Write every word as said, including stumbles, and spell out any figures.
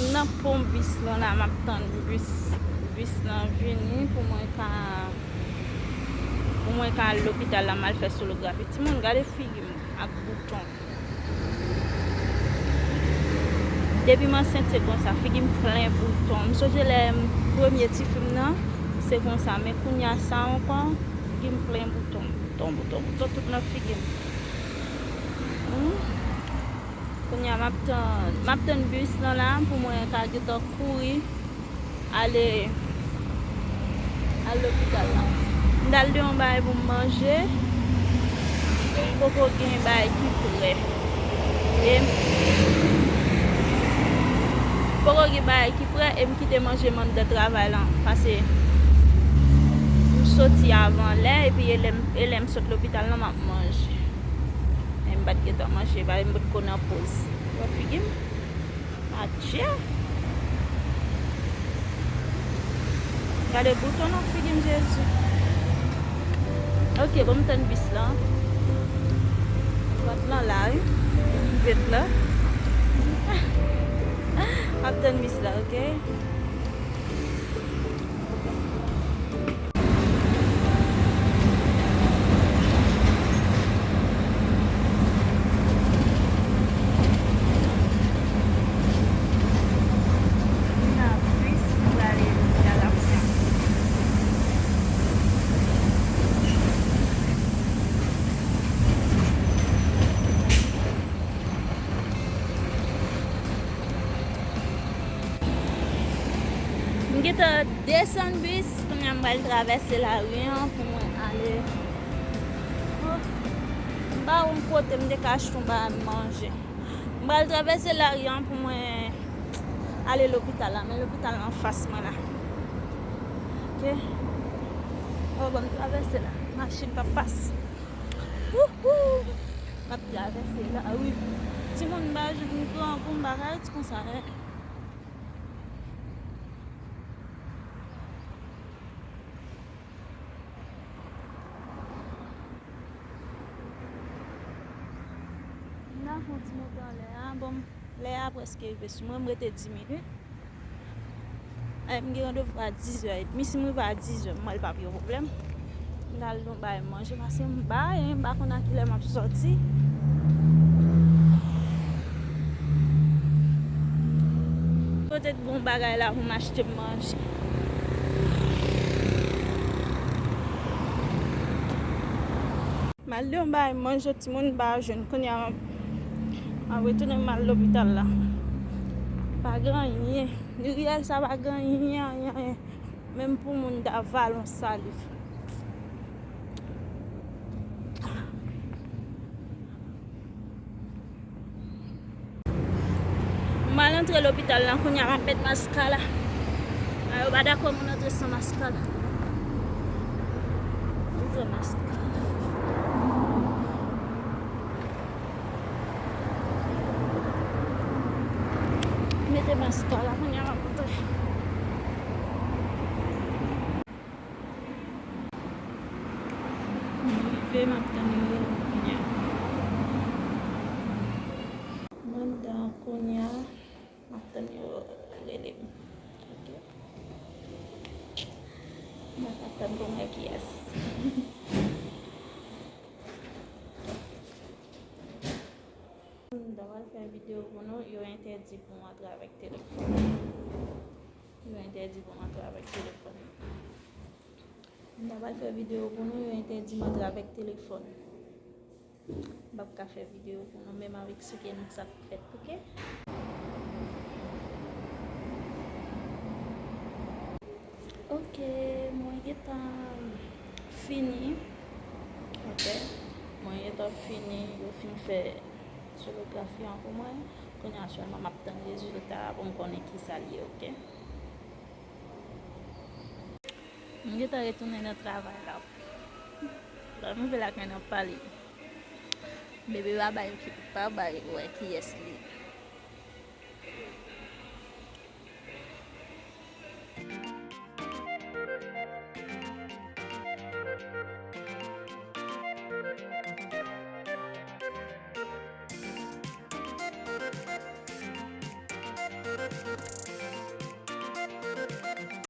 Nan pon bis lan la, m ap tann bis, bis lan vini pou mwen ka, pou mwen ka al lopital la, m al fè sonografi. Timoun, gade figi m ak bouton. Depi m ansent, se konsa, figi m plen bouton. M sonje lè m premye tifi m nan, se konsa. Men kounye a sa ankò, figi m plen bouton, bouton, bouton, bouton, tout nan figi m. Hmm. Kounye a, m ap tann, m ap tann bis lan la pou mwen ka gentan kouri ale, al lopital la. M t al de yon bagay pou m manje. Poko gen bagay ki prè. E m, poko gen bagay ki prè e m kite manje m anndan travay lan. Pase m soti avan lè, epi e lè m, e lè m sot lopital lan, m ap manje. Men m pa t gentan manje, paske m potko nan poz. Wè figi m? Adje! Gade bouton nan figi m, Jezi. Ok, bon, m tann bis lan. Vant lan la, wi. Vant lan. M ap tann bis la, ok? M gentan desann bis, kounye a m pral travèse lari an pou mwen ale. Oh, m pa wè yon kote m te ka achte yon bagay manje. M pral travèse lari an pou mwen ale lopital la, men lopital la anfas mwen la. Ok? Oh, ban m travèse la. Machin p ap pase. Wouhou! M ap travèse lari. Timoun, m pa jwenn grangou, m pa ka ret konsa, en. M nan fè yon ti monte anlè a. Bon, lè a prèske rive sou mwen, m rete dis minit. E, m gen randevou a dizè edmi. Si m rive a dizè, m wè l p ap yon pwoblèm. M al nan yon bagay manje, paske m bay, m pa konn a kilè m ap sòti. Pote t gon bagay la pou m achte manje. M al de yon bagay manje, timoun pa jwenn. Kounye a, m ap, m ap retounen m al lopital la. Pa gen anyen. Riyèl sa pa gen anyen, anyen, anyen. Menm pou moun ta vale yon saliv. M al antre lopital la, kounye a m ap met maskara. A, yo pa dakò moun antre san maskara. M pran maskara. Mete maskara, kounye a m ap antre. M rive, m ap tann yo kounye a. M anndan kounye a, m ap tann yo rele m. Ok. M ap atann pou m wè kiyès. M ta pral fè videyo pou nou, yo entèdi pou m antre avèk telefòn. Yo entèdi pou m antre avèk telefòn. M ta pral fè videyo pou nou, yo entèdi m antre avèk telefòn. M p ap ka fè videyo pou nou, menm avèk soutyen m sa k fèt, ok? Ok, mwen gentan fini. Ok, mwen gentan fini, yo fin fè sonografi an pou mwen. Kounye a sèlman m ap tann rezilta a pou m konnen kisa l ye, ok? M gentan retounen nan travay la. Lè m rive lakay nan pale. Bebe pa bay ki, pa bay wè kiyès li.